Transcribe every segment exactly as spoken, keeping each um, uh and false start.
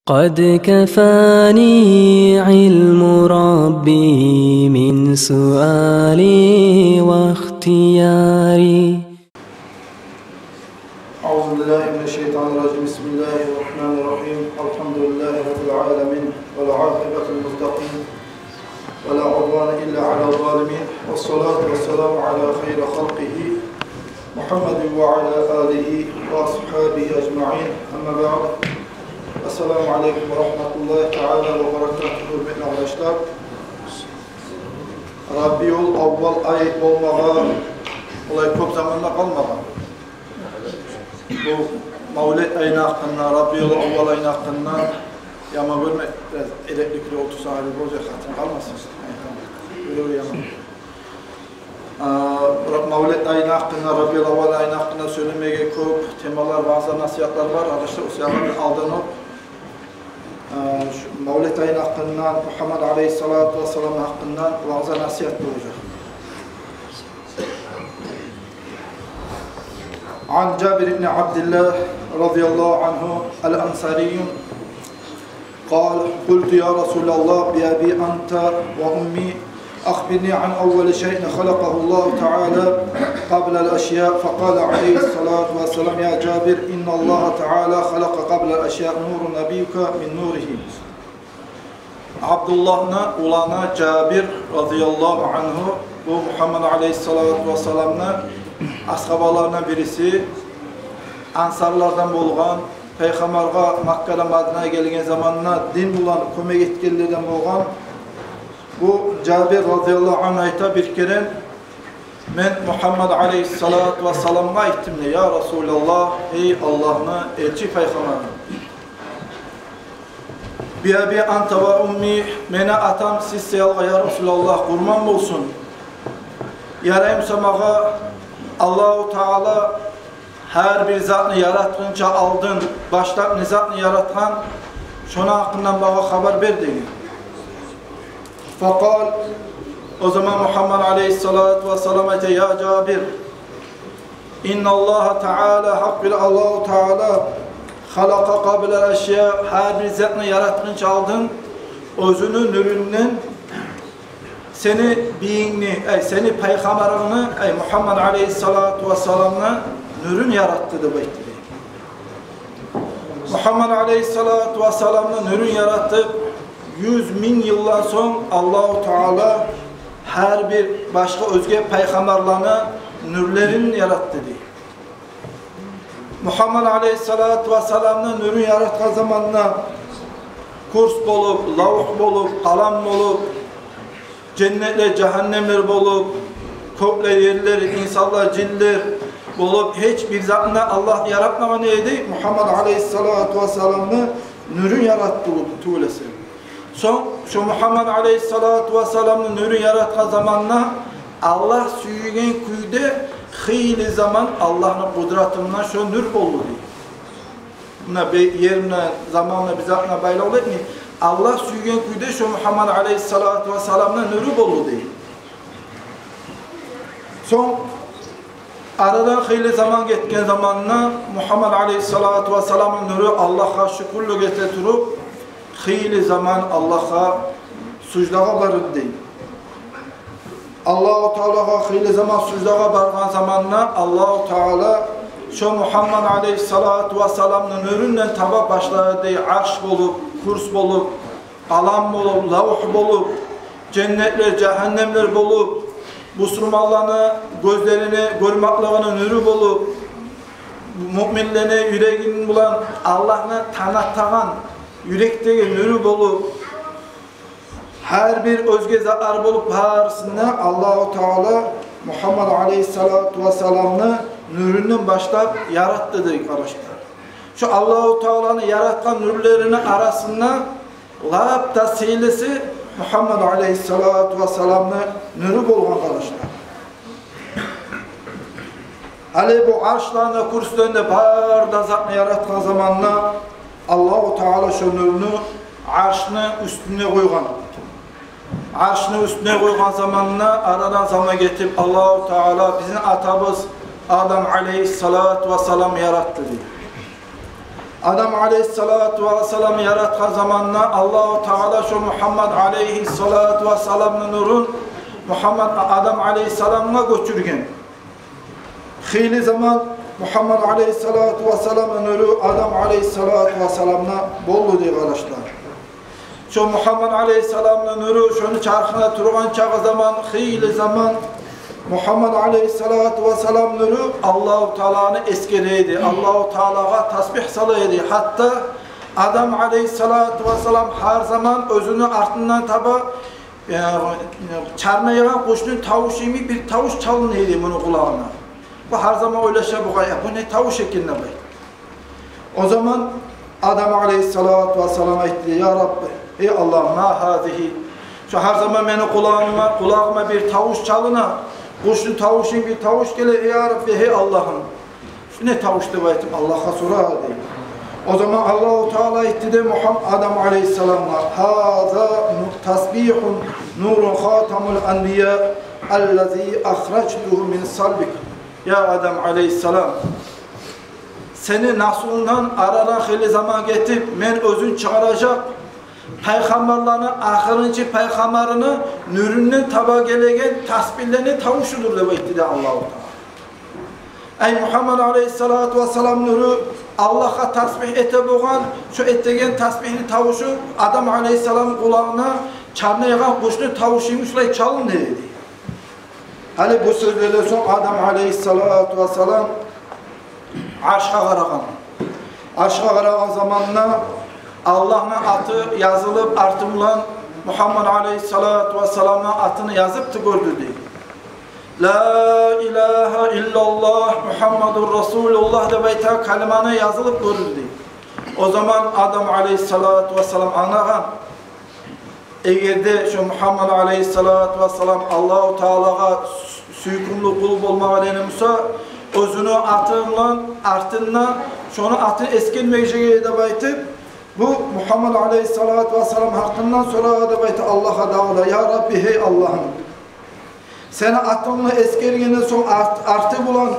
قد كفاني علم ربي من سؤالي واختياري. أعوذ بالله من الشيطان الرجيم. بسم الله الرحمن الرحيم. الحمد لله رب العالمين، والعاقبة للمتقين، ولا عدوان إلا على الظالمين، والصلاة والسلام على خير خلقه محمد وعلى آله وأصحابه أجمعين. أما بعد. السلام عليكم ورحمة الله تعالى وبركاته. Гьюрметли къардашлар, Рабиул аввал ай болмагъа олай кёп заман да къалмагъан. Бу мавлет айны гьакъында, Рабиул аввал айны гьакъында яма гёрме, бираз эрекликде олтурсагъыз, гьали болажакъ, хатири къалмасын. Бирев яма. А, мавлет айны гьакъында, Рабиул аввал айны гьакъында сёйлемеге кёп темалар, ваъза, насигьатлар бар, къардашлар, о саялы алданып, а, шу мавлет айны гьакъында, Мухаммад алейгьиссалату вассаламны гьакъында ваъза, насигьат болажакъ. عن جابر بن عبد الله رضي الله عنه الأنصاري قال: قلت: يا رسول الله، بأبي أنت وأمي، أخبرني عن أول شيء خلقه الله تعالى قبل الأشياء. فقال عليه الصلاة والسلام: يا جابر، إن الله تعالى خلق قبل الأشياء نور نبيك من نوره. Абдуллагьны уланы Жабир, разияллагьу ангьу, бу Мухаммад алейгьиссалату вассаламны асгьабаларындан бириси, ансарлардан болгъан, пайхаммаргъа Маккадан Мадинагъа гелген заманда дин булан кёмек этгенлерден болгъан. Бу Жабир, разияллагьу ангьу, айта: бир керен мен Мухаммад алейгьиссалату вассаламгъа айтдым дей: «Я Расулаллагь, гьей Аллагьны элчи пайхаммары, биаби анта ва умми, мени атам сиз саялгъа, я Расулаллагь, къурман болсун. Яраймы сагъа, Аллагьу Таала гьар бир затны яратгъынча алдын башлап не затны яратгъан, шону гьакъындан магъа хабар бер», — деген. Факъал, о заман Мухаммад алейгьиссалату вассалам айта: «Я Жабир, инналлагьа таала, гьакъ бир Аллагьу Таала, халакъа къабла ашя, гьар бир затны яратгъынча алдын оьзюню нюрюнден сени бийингни, ай, сени пайхаммарынгны, ай, Мухаммад алейгьиссалату вассаламны нюрюн яратды», — деп айтды дей. Мухаммад алейгьиссалату вассаламны нюрюн яратып, юз минг йылдан сонг Аллагьу Таала гьар бир башгъа оьзге пайхаммарланы нюрлерин яратды дей. Мухаммад алейгьиссалату вассаламны нюрюн яратгъан заманда курс болуп, лавгь болуп, къалам болуп, женнетлер, жагьаннемлер болуп, кёклер, ерлер, инсанлар, жинлер болуп, гьеч бир затны Аллагь яратмагъан эди, Мухаммад алейгьиссалату вассаламны нюрюн яратды тюгюл эсе. Сонг шо Мухаммад алейгьиссалату вассаламны нюрюн яратгъан заманда Аллагь сюйген кюйде хыйлы заман Аллагьны къудратындан шо нюр болду дей. Муна бе-, ер муна заманына, бир затына байлавлу этмей, Аллагь сюйген кюйде шо Мухаммад алейгьиссалату вассаламны нюрю болду дей. Сонг арадан хыйлы заман гетген заманда Мухаммад алейгьиссалату вассаламны нюрю, Аллагьгъа шюкюрлюк эте туруп, хыйлы заман Аллагьгъа суждагъа барды дей. Аллагьу Таалагъа хыйлы заман суждагъа баргъан заманда Аллагьу Таала шо Мухаммад алейгьиссалату вассаламны нюрюнден таба башлады дей, арш болуп, курс болуп, къалам болуп, лавгь болуп, женнетлер, жагьаннемлер болуп, бусурманланы гёзлерине гёрмеклигини нюрю болуп, муъминлени юрегин булан Аллагьны танытагъан юрекдеги нюрю болуп, гьар бир оьзге затлар болуп, барысын да Аллагьу Таала Мухаммад алейгьиссалату вассаламны нюрюнден башлап яратды дей, къардашлар. Шо Аллагьу Тааланы яратгъан нюрлерини арасында лап да сыйлысы Мухаммад алейгьиссалату вассаламны нюрю болгъан, къардашлар. Гьали бу аршланы, курсланы, бары да затны яратгъан заманда Аллагьу Таала шо нюрню аршны уьстюне къойгъан. Аршны уьстюне къойгъан заманда арадан заман гетип, Аллагьу Таала бизин атабыз Адам алейгьиссалату вассалам яратды дей. Адам алейгьиссалату вассаламны яратгъан заманда Аллагьу Таала шо Мугьаммад алейгьиссалату вассаламны нюрюн Мугьаммад, Адам алейгьиссаламгъа гёчюрген. Хыйлы заман Мугьаммад алейгьиссалату вассаламны нюрю Адам алейгьиссалату вассаламда болду дей, къардашлар. Шо Мугьаммад алейгьиссаламны нюрю шону чархына тургъан чакъы заман, хыйлы заман Мугьаммад алейгьиссалату вассаламны нюрю Аллагьу Тааланы эсгере эди, Аллагьу Таалагъа тасбигь сала эди. Гьатта Адам алейгьиссалату вассалам гьар заман оьзюню артындан таба, э, чарнайгъан къушну тавушу йимик бир тавуш чалына эди муну къулагъына. Бу гьар заман ойлаша бугъай: «Я, бу не тавуш экен?» – деп. О заман Адам алейгьиссалату вассалам айтды: «Я Рабби, гьей Аллагь, ма гьазигьи? Шо гьар заман мени къулагъыма, къулагъыма бир тавуш чалына, къушну тавушу йимик бир тавуш геле, я Рабби, гьей Аллагьым. Шо не тавуш?» – деп айтып, Аллагьгъа сорай дей. О заман Аллагьу Таала айтды дей Мугьам-, Адам алейгьиссаламгъа: «Гьаза ну-, тасбигьун нурун хатамул анбия, аллази ахражтугьу мин салбик». Я Адам алейгьиссалам, сени наслунгдан арадан хыйлы заман гетип, мен оьзюн чыгъаражакъ пайхаммарланы, ахырынчы пайхаммарыны нюрюнден таба гелеген тасбигьлени тавушудур, – деп айтды дей Аллагьу Таала. Ай, Мугьаммад алейгьиссалату вассалам нюрю Аллагьгъа тасбигь эте болгъан, шо этеген тасбигьни тавушу Адам алейгьиссалам къулагъына чарнайгъан къушну тавушу йимик шулай чалына эди. Гьали бу сёзлерден сонг Адам алейгьиссалату вассалам аршгъа къарагъан. Аршгъа къарагъан заманда Аллагьны аты язылып, арты булан Мугьаммад алейгьиссалату вассаламны атын язып да гёрдю дей. «Ла илагьа иллаллагь, Мугьаммадур расулуллагь» деп айтагъан калиманы язылып гёрдю дей. О заман Адам алейгьиссалату вассалам англагъан: эгер де шо Мугьаммад алейгьиссалату вассалам Аллагьу Таалагъа сю-, сюйкюмлю къул болмагъа дени буса, оьзюню аты булан артында шону атын эсгермежек эди деп айтып, бу Мугьаммад алейгьиссалату вассалам гьакъындан сорай деп айтып Аллагьгъа дагъы да: «Я Рабби, гьей Аллагьым, сени атынгны эсгергенден сонг арт-, арты булан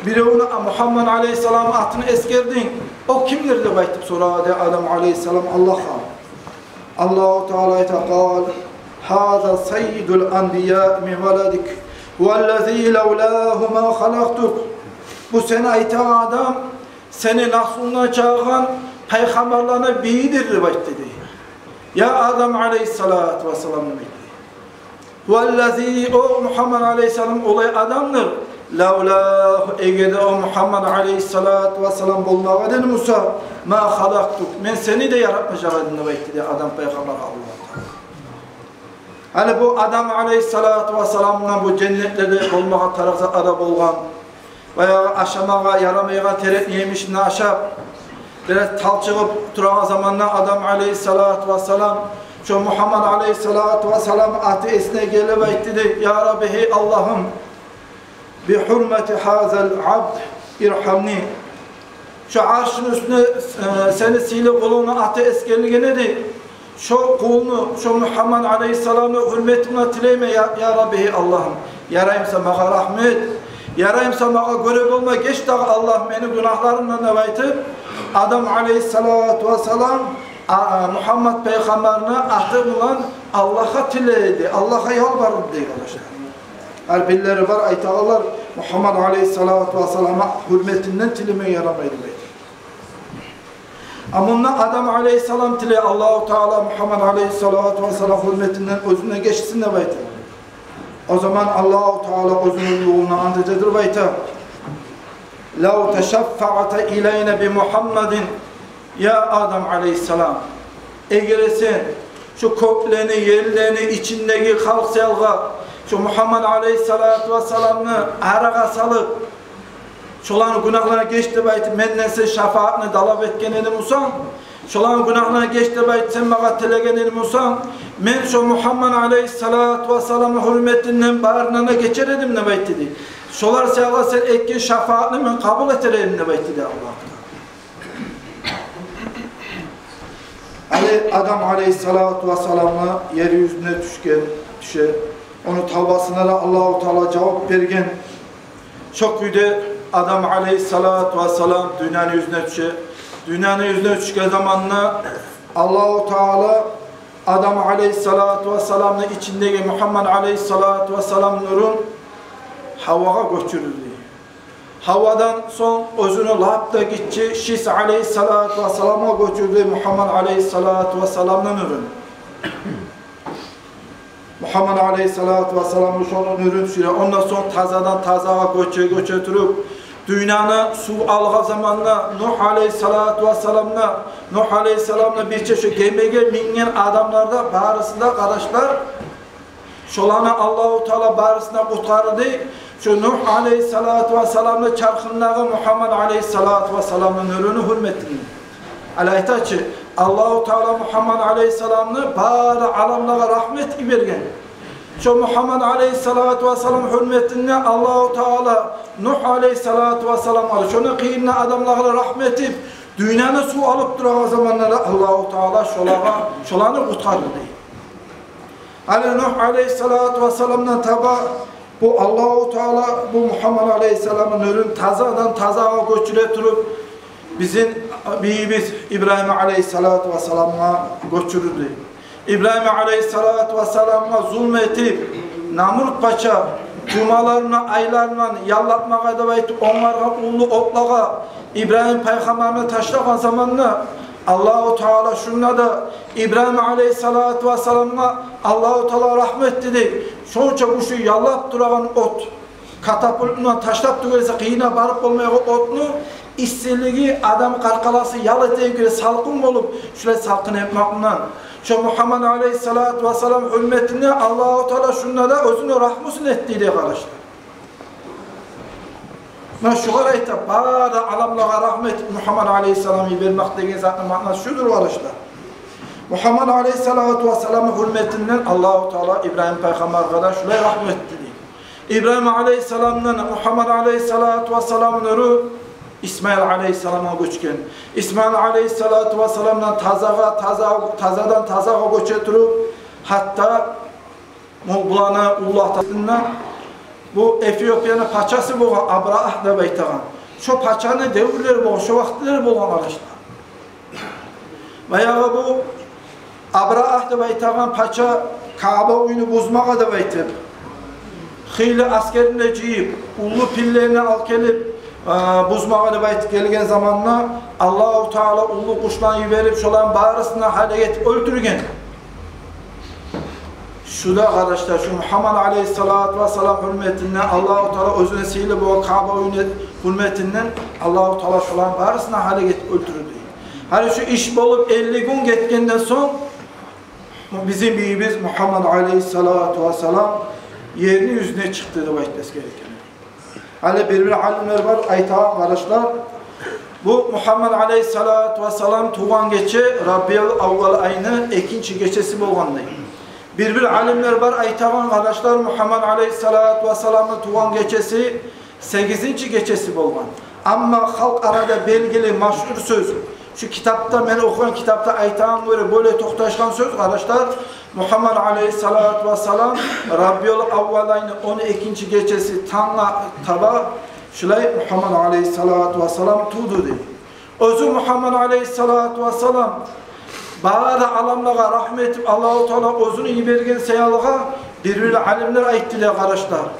биревню, Мугьаммад алейгьиссалам атын эсгердинг. О кимдир?» – деп айтып сорай дей Адам алейгьиссалам Аллагьгъа. Аллагьу Таала айта: «Къала: гьаза саййидул анбия мин валадик, валлази лавлагьу ма халакътук». Бу сен айтагъан адам сени наслунгдан чыгъагъан пайхаммарланы бийидир деп айтды дей. Я Адам алейгьиссалату вассалам деп айтды. Валлази, о Мугьаммад алейгьиссалам олай адамдыр. Лавлагьу, эгер де о Мугьаммад алейгьиссалату вассалам болмагъа дени буса, ма халакътук, мен сени де яратмажакъ эдим деп айтды дей Адам пайхаммаргъа Аллагьу Таала. Гьали бу Адам алейгьиссалату вассалам булан бу женнетлерде болмагъа тарыкъ затлар да болгъан. Баягъы ашамагъа ярамайгъан терекни емишин ашап, бираз талчыгъып турагъан заманда Адам алейгьиссалату вассалам шо Мугьаммад алейгьиссалату вассалам аты эсине гелип айтды дей: «Я Рабби, гьей Аллагьым, би гьурмати гьазал абд ирхьамни». Шо аршны уьстюнде, э, сени сыйлы къулунгну аты эсгерилген эди. Шо къулну, шо Мугьаммад алейгьиссаламны гьюрмети булан тилеймен, я, я Рабби, гьей Аллагьым, ярай буса магъа рагьмат, ярай буса магъа гёре болма, геч дагъы, Аллагь, мени гюнагьларымдан деп айтып, Адам алейгьиссалату вассалам, а, а, Мугьаммад пайхаммарны аты булан Аллагьгъа тилей эди, Аллагьгъа ялбарар эди дей, къардашлар. Гьар бирлери бар айтагъанлар, Мугьаммад алейгьиссалату вассаламны гьюрметинден тилемеге ярамай деп айтып. А мунда Адам алейгьиссалам тилей: «Аллагьу Таала Мугьаммад алейгьиссалату вассалам гьюрметинден оьзюнден гечсин», – деп айтып. О заман Аллагьу Таала оьзюню уллулугъундан ант этедир деп айта: «Лав ташаффаъта илайна би Мугьаммадин, я Адам алейгьиссалам, эгер сен шо кёклени, ерлени ичиндеги халкъ саялгъа шо Мугьаммад алейгьиссалату вассаламны арагъа салып, шоланы гюнагьларына геч деп айтып, менден сен шафаатны талап этген эдинг бусанг, шоланы гюнагьларына геч деп айтып, сен магъа тилеген эдинг бусанг, мен шо Мугьаммад алейгьиссалату вассаламны гьюрметинден барындан да гечер эдим», – деп айтды дей. «Шолар саялгъа сен этген шафаатны мен къабул этер эдим», – деп айтды дей Аллагь. Гьали Адам алейгьиссалату вассаламгъа ер юзюне тюшген, тюше. Ону тавбасына да Аллагьу Таала жавап берген. Шо кюйде Адам алейгьиссалату вассалам дюньяны юзюне тюше. Дюньяны юзюне тюшген заманда Аллагьу Таала Адам алейгьиссалату вассаламны ичиндеги Мугьаммад алейгьиссалату вассалам нюрюн Гьавагъа гёчюрдю. Гьавадан сонг оьзюню лап да гиччи Шис алейгьиссалату вассаламгъа гёчюрдю Мугьаммад алейгьиссалату вассаламны нюрюн. Мугьаммад алейгьиссалату вассаламны шону нюрюн сюре. Ондан сонг тазадан тазагъа гёче-гёче туруп, дюньяны сув алгъан заманда Нугь алейгьиссалату вассаламны, Нугь алейгьиссаламны бирче шо гемеге минген адамлар да, барысы да, къардашлар, шоланы Аллагьу Таала барысын да къутгъарды. Шо Нугь алейгьиссалату вассаламны чархындагъы Мугьаммад алейгьиссалату вассаламны нюрюню гьюрметинден. Гьали айта чы, Аллагьу Таала Мугьаммад алейгьиссаламны бары аламлагъа рагьмат йиберген. Шо Мугьаммад алейгьиссалату вассалам гьюрметинден Аллагьу Таала Нугь алейгьиссалату вассаламгъа, шону къыйынына адамлагъа рагьмат этип, дюньяны сув алып турагъан заманда да Аллагьу Таала шолагъа, шоланы къутгъарды дей. Гьали Нугь алейгьиссалату вассаламдан таба бу Аллагьу Таала бу Мугьаммад алейгьиссаламны нюрюн тазадан тазагъа гёчюре туруп, бизин бийибиз Ибрагьим алейгьиссалату вассаламгъа гёчюрдю. Ибрагьим алейгьиссалату вассаламгъа зулму этип, Намрут пача жумаларына, айларына яллатмагъа деп айтып, онгаргъан уллу отлагъа Ибрагьим пайхаммарны ташлагъан заманда Аллагьу Таала шунда да Ибрагьим алейгьиссалату вассаламгъа Аллагьу Таала рагьмат этди дей. Шонча бу шу яллап турагъан от, катапультдан ташлап тюгюл эсе къыйына барып болмайгъан отну иссилиги адам къаркъарасы ял этеген кюйде салкъын болуп, шулай салкъын этмакъындан. Шо Мугьаммад алейгьиссалату вассалам гьюрметине Аллагьу Таала шунда да оьзюню рагьмусун этди дей, къардашлар. Муна шугъар айта, бары аламлагъа рагьмат Мугьаммад алейгьиссалам йибермек деген затны маънасы шудур, къардашлар. Мугьаммад алейгьиссалату вассаламны гьюрметинден Аллагьу Таала Ибрагьим пайхаммаргъа да шулай рагьмат этди дей. Ибрагьим алейгьиссаламдан Мугьаммад алейгьиссалату вассаламны нюрю Исмаил алейгьиссаламгъа гёчген. Исмаил алейгьиссалату вассаламдан тазагъа, таза-, тазадан тазагъа гёче туруп, гьатта бу буланы уллатасында бу Эфиопияны пачасы болгъан Абрагьа деп айтагъан. Шо пачаны девюрлери болгъан, шо вакътилер болгъан, къардашлар. Баягъы бу Абрагьа деп айтагъан пача Каъба уьюню бузмагъа деп айтып, хыйлы асгерин де жыйып, уллу пиллени алып гелип, э, бузмагъа деп айтып гелген заманда Аллагьу Таала уллу къушланы йиберип, шоланы барысын да гьалек этип оьлтюрген. Шу да, къардашлар, шу Мугьаммад алейгьиссалату вассалам гьюрметинден Аллагьу Таала оьзюню сыйлы болгъан Каъба уьюню гьюрметинден Аллагьу Таала шоланы барысын да гьалек этип оьлтюрдю. Гьали шу иш болуп элли гюн гетгенден сонг бизин бийибиз Мугьаммад алейгьиссалату вассалам ерни юзюне чыкъды деп айтмасы герек. Гьали бир-бир алимлер бар айтагъан, къардашлар, бу Мугьаммад алейгьиссалату вассалам тувгъан гече Рабиул аввал айны экинчи гечеси болгъан дей. Бир-бир алимлер бар айтагъан, къардашлар, Мугьаммад алейгьиссалату вассаламны тувгъан гечеси сегизинчи гечеси болгъан. Амма халкъ арада белгили, машгьур сёз, шу китапда, мен охугъан китапда айтагъангъа гёре, бойлай токъташгъан сёз, къардашлар, Мугьаммад алейгьиссалату вассалам Рабиул аввал айны он экинчи гечеси танггъа таба шулай Мугьаммад алейгьиссалату вассалам тувду дей. Оьзю Мугьаммад алейгьиссалату вассалам бары аламлагъа рагьмат этип, Аллагьу Таала оьзюню йиберген саялы, бир-бир алимлер айтды дей, къардашлар.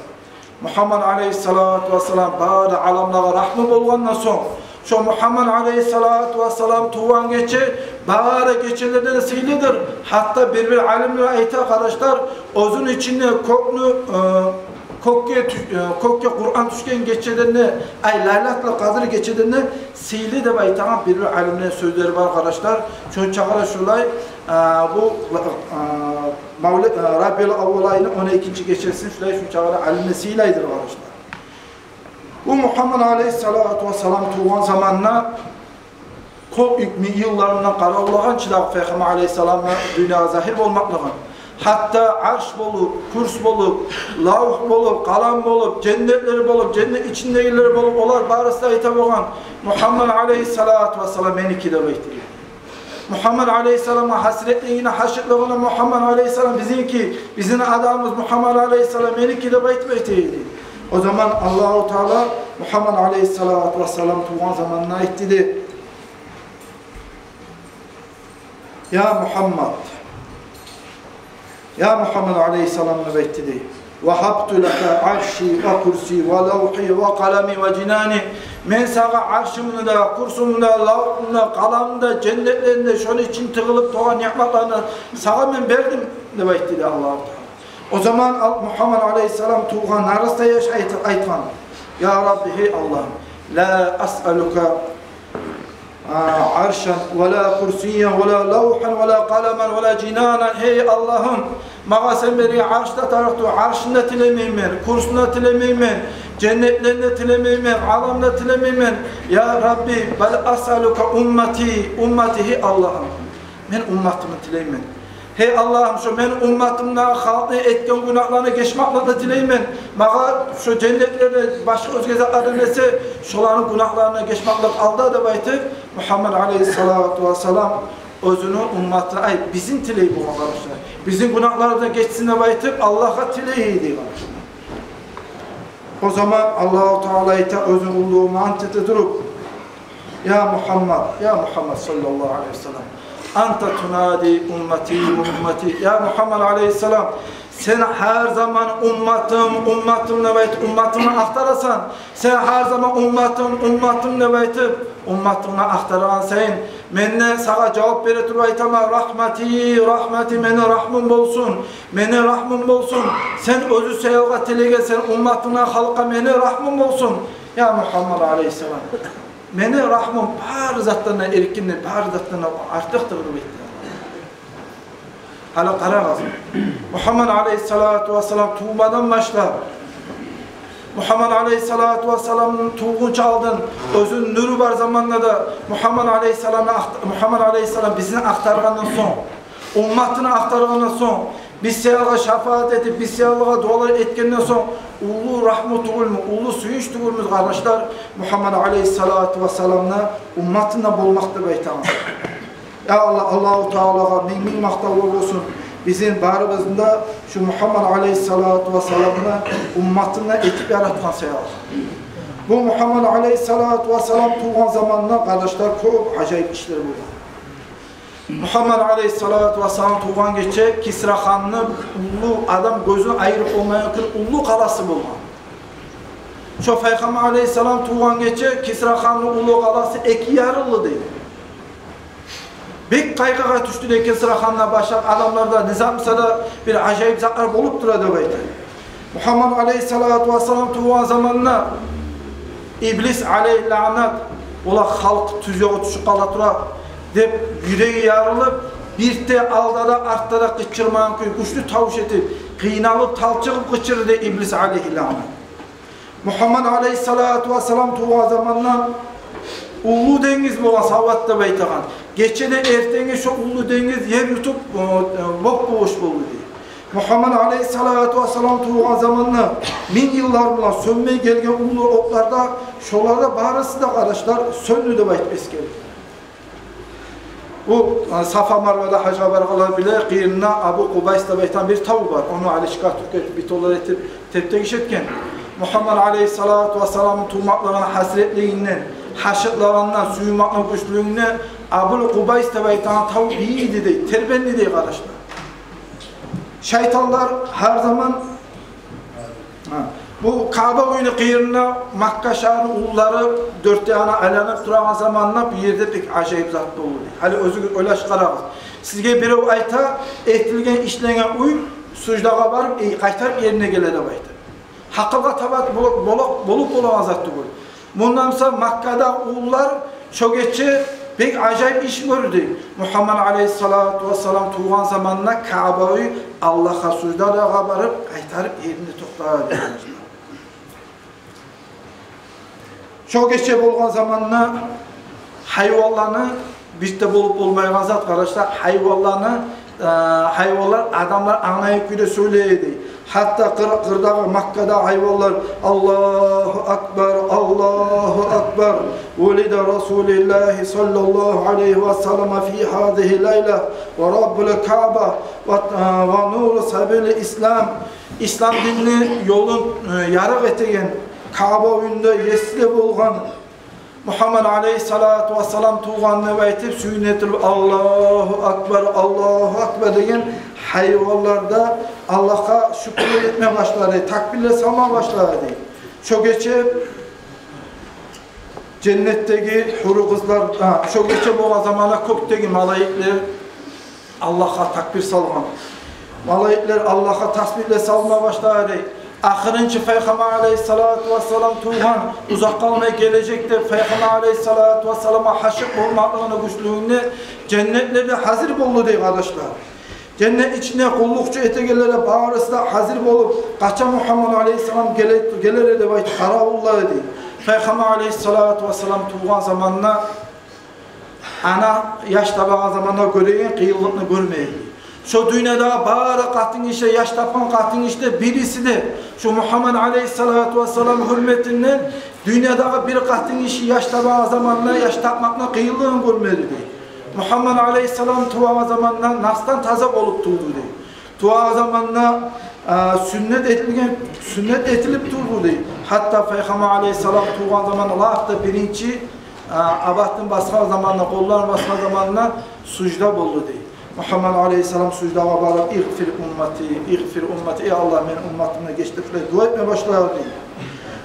Мугьаммад алейгьиссалату вассалам бары аламлагъа рагьму болгъандан сонг, шо Мугьаммад алейгьиссалату вассалам тувгъан гече бары гечелерден сыйлыдыр. Гьатта бир-бир алимлер айта, къардашлар, оьзюню ичинде кёкню, э, кёкге тю-, э, кёкге Къуран тюшген гечеден де, ай, Лайлатул Къадр гечеден де сыйлы деп айтагъан бир-бир алимлени сёзлери бар, къардашлар. Шонча къара шулай, э, бу, э, Мавлид, э, Рабиул аввал айны он экинчи гечесин шулай шунча къара алимлер сыйлайдыр, къардашлар. Бу Мугьаммад алейгьиссалату вассалам тувгъан заманда кёп йылларындан къаравуллагъан чы дагъы Пайхаммар алейгьиссаламны дюньягъа загьир болмакълыгъын. Гьатта арш болуп, курс болуп, лавгь болуп, къалам болуп, женнетлер болуп, женнет ичиндегилер болуп, олар барысы да айта болгъан: «Мугьаммад алейгьиссалату вассалам меники», — деп айтды. Мугьаммад алейгьиссаламгъа гьасиретлигине, гьашыкълыгъына Мугьаммад алейгьиссалам бизинки, бизин адамыбыз Мугьаммад алейгьиссалам меники деп айтып айта эди. О заман Аллагьу Таала Мугьаммад алейгьиссалату вассалам тувгъан заманда айтды дей: Я Мухаммад, я Мухаммад алейгьиссалам, деп айтды дей. «Вагьабту лака арши ва курси ва лавхи ва къалами ва жинани». Мен сагъа аршымны да, курсумну да, лавхумну да, къаламны да, женнетлени де, шону ичинде тыгъылып турагъан ниъматланы сагъа мен бердим, деп айтды дей Аллагьу Таала. О заман ал-, Мухаммад алейгьиссалам тувгъан нарастай яш айт-, айтгъан: «Я Рабби, гьей Аллагьым, ла асъалука, а, аршан, ва ла курсиян, ва ла лавхан, ва ла къаламан, ва ла жинанан». Гьей Аллагьым, магъа сен берген арш да тарыкъ тюгюл, аршны да тилемеймен, курсну да тилемеймен, женнетлени де тилемеймен, къаламны да тилемеймен. Я Рабби, бал асъалука уммати, уммати, гьей Аллагьым, мен умматымны тилеймен. Гьей Аллагьым, шо мен умматымны, халкъны этген гюнагьларына гечмекликни тилеймен. Магъа шо женнетлени, башгъа оьзге затлардан эсе, шоланы гюнагьларына гечмеклик ал да, деп айтып, Мухаммад алейгьиссалату вассалам оьзюню умматына, ай, бизин тилей болгъан, къардашлар. Бизин гюнагьларыбыздан гечсин деп айтып, Аллагьгъа тилей деген. О заман Аллагьу Таала айта, оьзюню уллулугъуна ант эте туруп: «Я Мухаммад, я Мухаммад саллаллагьу алейгьи ва саллам, анта тунади уммати, уммати». Я Мухаммад алейгьиссалам, сен гьар заман «умматым, умматым» деп айтып, умматынгны ахтарасан. Сен гьар заман «умматым, умматым» деп айтып, умматынгны ахтаргъан сайын, мен де сагъа жавап бере туруп айтаман: «Рагьмати, рагьмати, мени рагьмум болсун, мени рагьмум болсун». Сен оьзю саялгъа тилеген, сен умматынга, халкъгъа: «Мени рагьмум болсун, я Мухаммад алейгьиссалам. Мени рагьмум бары затдан да эркинди, бары затдан да артыкъдыр», — деп айтды. Гьали къарагъыз, Мухаммад алейгьиссалату вассалам тувмадан башлап, Мухаммад алейгьиссалату вассалам тувгъунча алдын, оьзюню нюрю бар заманда да, Мухаммад алейгьиссаламны ахт-, Мухаммад алейгьиссалам бизин ахтаргъандан сонг, умматыны ахтаргъандан сонг, биз саялгъа шапаат этип, биз саялгъа дуалар этгенден сонг, уллу рагьму тюгюлмю, уллу сююнч тюгюлмю, къардашлар, Мухаммад алейгьиссалату вассаламны умматында болмакъ деп айтаман. Я Аллагь, Аллагьу Таалагъа минг-минг макътавлар болсун, бизин барыбызны да шу Мухаммад алейгьиссалату вассаламны умматында этип яратгъан саялы. Бу Мухаммад алейгьиссалату вассалам тувгъан заманда, къардашлар, кёп ажайып ишлер болгъан. Мухаммад алейгьиссалату вассалам тувгъан гече Кисра ханны уллу, адам гёзюн айырып болмайгъан уллу къаласы болгъан. Шо Пайхаммар алейгьиссалам тувгъан гече Кисра ханны уллу къаласы эки ярылды дей. Бек къайгъыгъа тюшдю дей Кисра ханны, башгъа адамлар да, не зат буса да, бир ажайып затлар болуп тура деп айта. Мухаммад алейгьиссалату вассалам тувгъан заманда Иблис алейгьи лаънат: «Ола, халкъ тюз ёлгъа тюшюп къала тура», — деп, юреги ярылып, бирт де алда да, артда да къычырмагъан кюй, гючлю тавуш этип, къыйналып, талчыгъып къычырды Иблис алейгьи лаънат. Мухаммад алейгьиссалату вассалам тувгъан заманда уллу денгиз болгъан, Сават деп айтагъан. Гече де, эртенге шо уллу денгиз ер ютуп, э, э, лоп-лош болду дей. Мухаммад алейгьиссалату вассалам тувгъан заманда минг йыллар булан сёнмей гелген уллу отлар да, шолар да барысы да, къардашлар, сёндю деп айтып эсгерди. Бу, э, Сафа-Марвада гьажгъа баргъанлар биле, къырыйында Абу Къубайс деп айтагъан бир тав бар. Ону алышгъа тюркетип, битолар этип, тептегиш этген. Мухаммад алейгьиссалату вассаламны тувмакълыгъыны гьасиретлигинден, гьашыкълыгъындан, сюймекни гючлюлюгюнден Абул Къубайс деп айтагъан тав бийиди дей, тербенди дей, къардашлар. Шайтанлар гьар заман Гьа. Бу Каъба уьйню къырыйында Макка шагьарны уллулары дёрт де янына айланып турагъан заманда бу ерде бек ажайып зат болду дей. Гьали оьзюгюз ойлашып къарагъыз. Сизге бирев айта, этилген, ишленген уьй суждагъа барып, э, къайтарып ерине геле деп айта. Гьакъылгъа таба болуп, болуп, болуп болагъан зат тюгюл. Мундан буса Маккадагъы уллулар шо гече бек ажайып иш гёрдю. Мухаммад алейгьиссалату вассалам тувгъан заманда Каъба уьй Аллагьгъа суждагъа барып, къайтарып ерине токътады. Шо гече болгъан заманда гьайванланы бирт де болуп болмайгъан зат, къардашлар, гьайванланы, э, гьайванлар адамлар англайгъан кюйде сёйлей эди. Гьатта къыр-, къырдагъы, Маккадагъы гьайванлар: «Аллагьу акбар, Аллагьу акбар. Вулида Расулуллагьи саллаллагьу алайгьи ва саллама фи гьазигьи лайла. Ва Раббул Каъба, ва, э, ва нуру сабили ислам». Ислам динни ёлун, э, ярыкъ этеген Каъба уьюнде есили болгъан Мугьаммад алейгьиссалату вассалам тувгъан деп айтып, сююнетип, «Аллагьу акбар, Аллагьу акбар» деген гьайванлар да Аллагьгъа шюкюрлюк этме башлады, такбирлер салма башлады. Шо гече женнетдеги гьюрю къызлар, а, шо гече болгъан заманда кёкдеги малайиклер Аллагьгъа такбир салгъан. Малайиклер Аллагьгъа тасбигьлер салма башлады. Ахырынчы Пайхаммар алейгьиссалату вассалам тувгъан, узакъ къалмай гележек деп, Пайхаммар алейгьиссалату вассаламгъа гьашыкъ болмакълыгъыны гючлюгюнде женнетлер де гьазир болду дей, къардашлар. Женнет ичинде къуллукъчу этегенлер де барысы да гьазир болуп, къачан Мугьаммад алейгьиссалам геле-, гелер деп айтып къаравуллай дей. Пайхаммар алейгьиссалату вассалам тувгъан заманда ана яш табагъан заманда гёреген къыйынлыкъны гёрмей. Шо дюньядагъы бары къатынгиши, яш тапгъан къатынгиши де бириси де, шо Мугьаммад алейгьиссалату вассалам гьюрметинден дюньядагъы бир къатынгиши яш табагъан заманда яш тапмакъны къыйынлыгъын гёрмеди дей. Мугьаммад алейгьиссалам тувагъан заманда насдан таза болуп тувду дей. Тувагъан заманда, а, сюннет этилген, сюннет этилип турду дей. Гьатта Пайхаммар алейгьиссалам тувгъан заманда лап да биринчи, а, абатын басгъан заманда, къолларын басгъан заманда сужда болду дей. Мугьаммад алейгьиссалам суждагъа барып, «Игъфир уммати, игъфир уммати, эй Аллагь, мени умматымны геч» деп дуа этме башлады дей.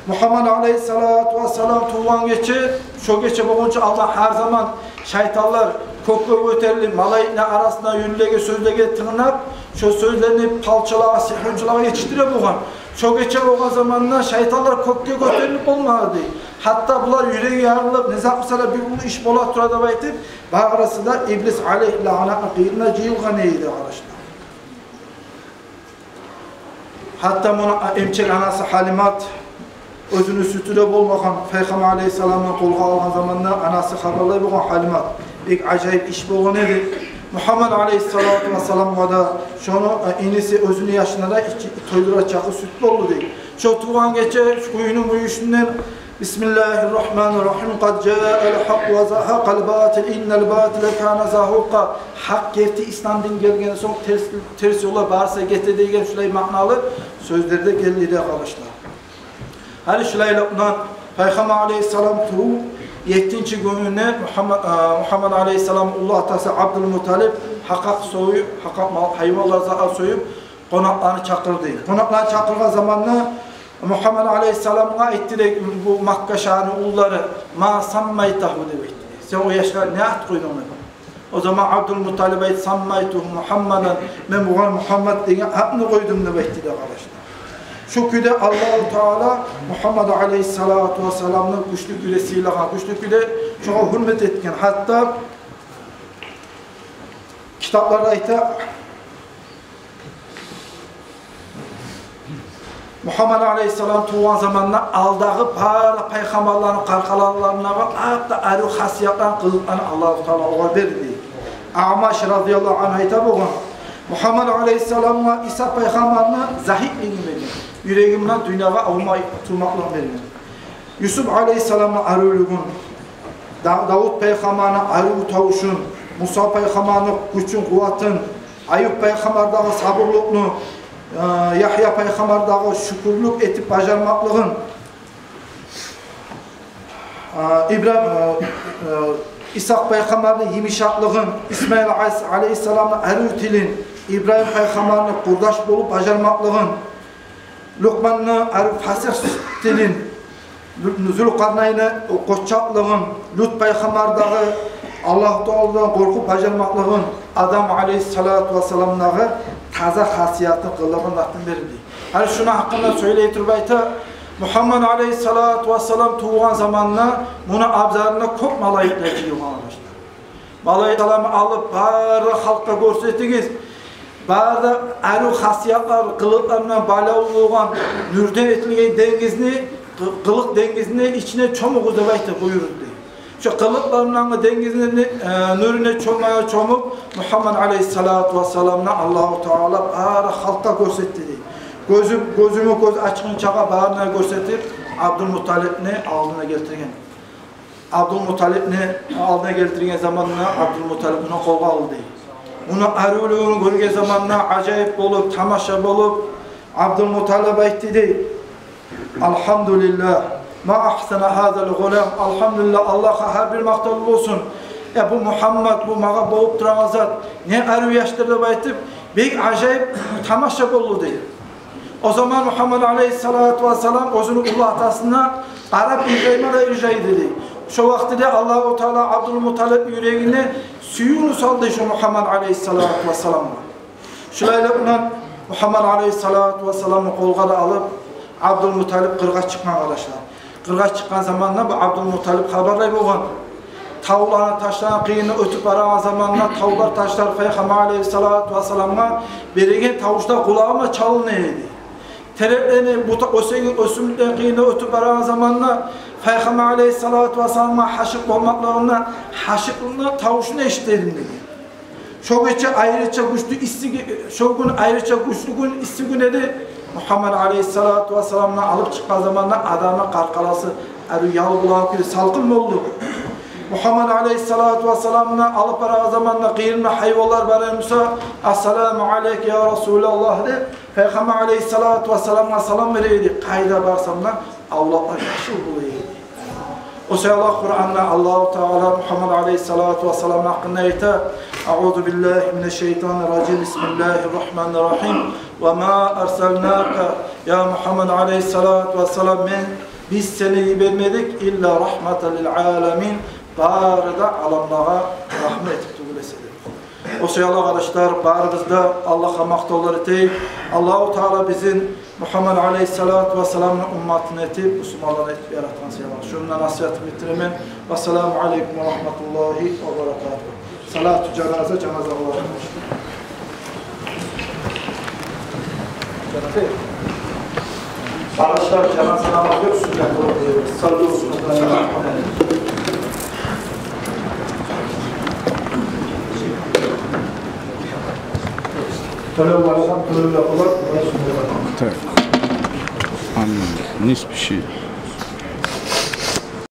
Мугьаммад алейгьиссалату вассалам тувгъан гече, шо гече болгъунча алда гьар заман шайтанлар кёкге гётерилип, малайиклени арасында юрюлеген сёзлеге тынглап, шо сёзлени палчылагъа, сигьручулагъа етишдире болгъан. Шо гече болгъан заманда шайтанлар кёкге гётерилип болмады дей. Гьатта булар юреги ярылып, не зат буса да бир уллу иш бола тура деп айтып, барысы да иблис алейгьи лагънатны къырыйына жыйылгъан эди, къардашлар. Гьатта муну эмчек анасы Гьалимат, оьзюню сютю де болмагъан, Пайхаммар алейгьиссаламны къолгъа алгъан заманда анасы хабарлай болгъан Гьалимат. Бек ажайып иш болгъан эди. Мугьаммад алейгьиссалату вассаламгъа да, шону, э, иниси оьзюню яшына да ичи, тойдура чакъы сют болду дей. Шо тувгъан гече шо уьюню мюйюшюнден «Бисмиллагьи ррагьмани ррагьим. Къад жаал гьакъ ва загьакъал батил, иннал батила кана загьукъа». Гьакъ герти, ислам дин гелген сонг терс, терс ёллар барысы гете деген шулай маъналы сёзлер де гелди дей, къардашлар. Гьали шулайлыкъ булан Пайхаммар алейгьиссалам тувуп, еттинчи гюнюне Мугьаммад, а, Мугьаммад алейгьиссаламны уллу атасы Абдулмуталип гьакъакъ союп, гьакъакъ мал, гьайванлар, зат союп, къонакъланы чакъырды. Къонакъланы чакъыргъан заманда Мугьаммад алейгьиссаламгъа айтды дей бу Макка шагьарны уллулары: «Ма саммайтагьу?» — деп айтды. «Сен о яшгъа не ат къойдунг?» — деп. О заман Абдулмуталип айтды: «Саммайтугьу Мугьаммадан, мен бугъар Мугьаммад деген атны къойдум», — деп айтды дей, къардашлар. Шу кюйде Аллагьу Таала Мугьаммад алейгьиссалату вассаламны гючлю кюйде сыйлагъан, гючлю кюйде шогъар гьюрмет этген. Гьатта китапларда айта, Мугьаммад алейгьиссалам тувгъан заманда алдагъы бары пайхаммарланы къаркъараларындагъы лап да арив хасиятланы, къылыкъланы Аллагьу Таала огъар берди. Амаш разияллагьу ангьу айта болгъан: Мугьаммад алейгьиссаламгъа Иса пайхаммарны загьитлигин берген, юрегимден дюньягъа авмай турмакълыгъын берген. Юсуп алейгьиссаламны аривлюгюн, Да-, Давут пайхаммарны арив тавушун, Муса пайхаммарны гючюн, къуватын, Аюп пайхаммардагъы сабурлукъну, э, Ягья пайхаммардагъы шюкюрлюк этип бажармакълыгъын, э, Ибра-, э, э, Исгьакъ пайхаммарны йымышакълыгъын, Исмаил алейгьис-, алейгьиссаламны арив тилин, Ибрагьим пайхаммарны къурдаш болуп бажармакълыгъын, Лукъманны арив фасигь тилин, Зулкъарнайны къоччакълыгъын, Лут пайхаммардагъы Аллагьу Тааладан къоркъуп бажармакълыгъын, Адам алейгьиссалату вассаламдагъы таза хасиятны, къылыгъын, затын берди. Гьали шуну гьакъында сёйлей туруп айта, Мугьаммад алейгьиссалату вассалам тувгъан заманда муну абзарына кёп малайиклер жыйылгъан, къардашлар. Малайиклени алып, бары халкъгъа гёрсетигиз. Бары да арив хасиятлар, къылыкълар булан байлавлу болгъан нюрден этилген денгизни, къы-, къылыкъ денгизни ичине чомугъуз деп айтып буюрду. Шо къылыкълар булангъы денгизни, э, нюрюне чома-, чомуп, Мугьаммад алейгьиссалату вассаламны Аллагьу Таала бары халкъгъа гёрсетди дей. Гёзю-, гёзюмю гёз ачгъынчагъа барына гёрсетип, Абдулмуталипни алдына гелтирген. Абдулмуталипни алдына гелтирген заманда Абдулмуталип муну къолгъа алды. Муну аривлюгюн гёрген заманда ажайып болуп, тамаша болуп, Абдулмуталип айтды дей: «Алгьамдулиллагь, «Ма агьсана гьазал гъулам, алгьамдулиллагь, Аллагьгъа гьар бир макътав болсун. Э, бу Мугьаммад, бу магъа болуп турагъан зат, не арив яшдыр», — деп айтып, бек ажайып тамаша болду дей. О заман Мугьаммад алейгьиссалату вассалам оьзюню уллу атасына къарап иржайма да иржай эди дей. Шо вакътиде Аллагьу Таала Абдулмуталип юрегине сююв салды шо Мугьаммад алейгьиссалату вассаламгъа. Шулайлыкъ булан Мугьаммад алейгьиссалату вассаламны къолгъа да алып, Абдулмуталип къыргъа чыкъгъан, къардашлар. Къыргъа чыкъгъан заманда бу Абдулмуталип хабарлай болгъан. Тавланы, ташланы къырыйындан оьтюп барагъан заманда тавлар, ташлар Пайхаммар алейгьиссалату вассаламгъа береген тавушда къулагъыма чалына эди. Тереклени, бута-, оьсеген оьсюмлюклени къырыйындан оьтюп барагъан заманда Пайхаммар алейгьиссалату вассаламгъа гьашыкъ болмакълыгъына гьашыкълыкъны тавушун эшите эдим деген. Шо гече айрыча гючлю исси ге-, шо гюн айрыча гючлю гюн, исси гюн эди. Мугьаммад алейгьиссалату вассаламны алып чыкъгъан заманда адамны къаркъарасы арив ял булагъы кюйде салкъын болду. Мугьаммад алейгьиссалату вассаламны алып барагъан заманда къырыйында гьайванлар бар эди буса, «Ассаламу алейка, я Расулаллагь», — деп, Пайхаммар алейгьиссалату вассаламгъа салам бере эди. Къайда барсам да, авлакълар яшыл бола эди. О саялы Къуранда Аллагьу Таала Мугьаммад алейгьиссалату вассаламны гьакъында айта: «Аузу биллагьи минаш-шайтанир-ражим. Бисмиллагьир-рагьманир-рагьим. Ва ма арсалнака, я Мугьаммад алейгьиссалату вассалам, мен, биз сени йибермедик, илла рагьматан лил-аламин, бары да аламлагъа рагьмат этип тюгюл эсе», — деп. О саялы, къардашлар, барыбыз да Аллагьгъа макътавлар этейик. Аллагьу Таала бизин Мугьаммад алейгьиссалату вассаламны умматын этип, бусурманлар этип яратгъан саялы. Шунда насигьатымны битиремен. Вассаламу алейкум ва рагьматуллагьи ва баракатугь. Салату жаназа, жаназа къылабыз. Къардашлар, жаназа намаз ёкъ, сюннет къылып къоябыз. Саллу. Тёлев бар адам тёлев де къылар. Так. Амин. Нисфи ши.